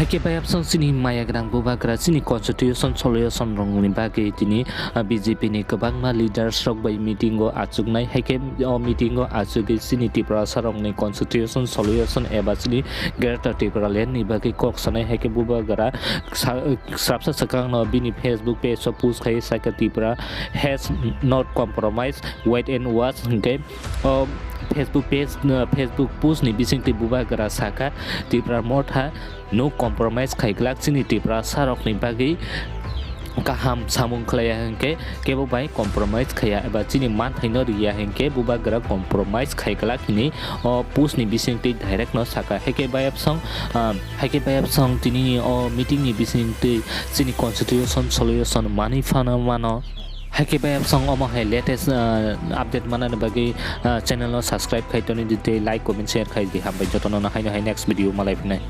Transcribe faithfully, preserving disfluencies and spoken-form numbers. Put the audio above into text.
Haikhe bayapsong chini maya gwnang bubagra chini constitution solution rokni bagwi tini, ah, B J P ni kwbangma leaders rok bai meeting o achuknai. Haikhe o meeting o achugwi chini Tiprasa rokni constitution solution eba chini Greater Tipraland ni bagwi kok sanai. Haikhe bubagra sa-, srapsa swkangno bini Facebook page o post khai sakha, "Tripura has not compromise, wait and watch," hinkhe o Facebook page, uh, Facebook post ni bisingtwi bubagra sakha, "Tipra Motha no compromise khaiglak, chini Tiprasa rokni bagwi kaham samung khlaiya hinkhe kebo bai compromise khaiya, eba chini manthaino riya hinkhe bubagra compromise khaiglak," hini o post ni bisingtwi direct no sakha. Haikhe bayapsong, uh, haikhe bayapsong tini o meeting ni bisingtwi chini constitution solution manwi phano mano. Haikhe bayapsong omo hai latest, uh, update manani bagwi, uh, channel no subscribe khai toni di tei like, comment, share khai di. Hambai jotono no haino hai next video malai phinai.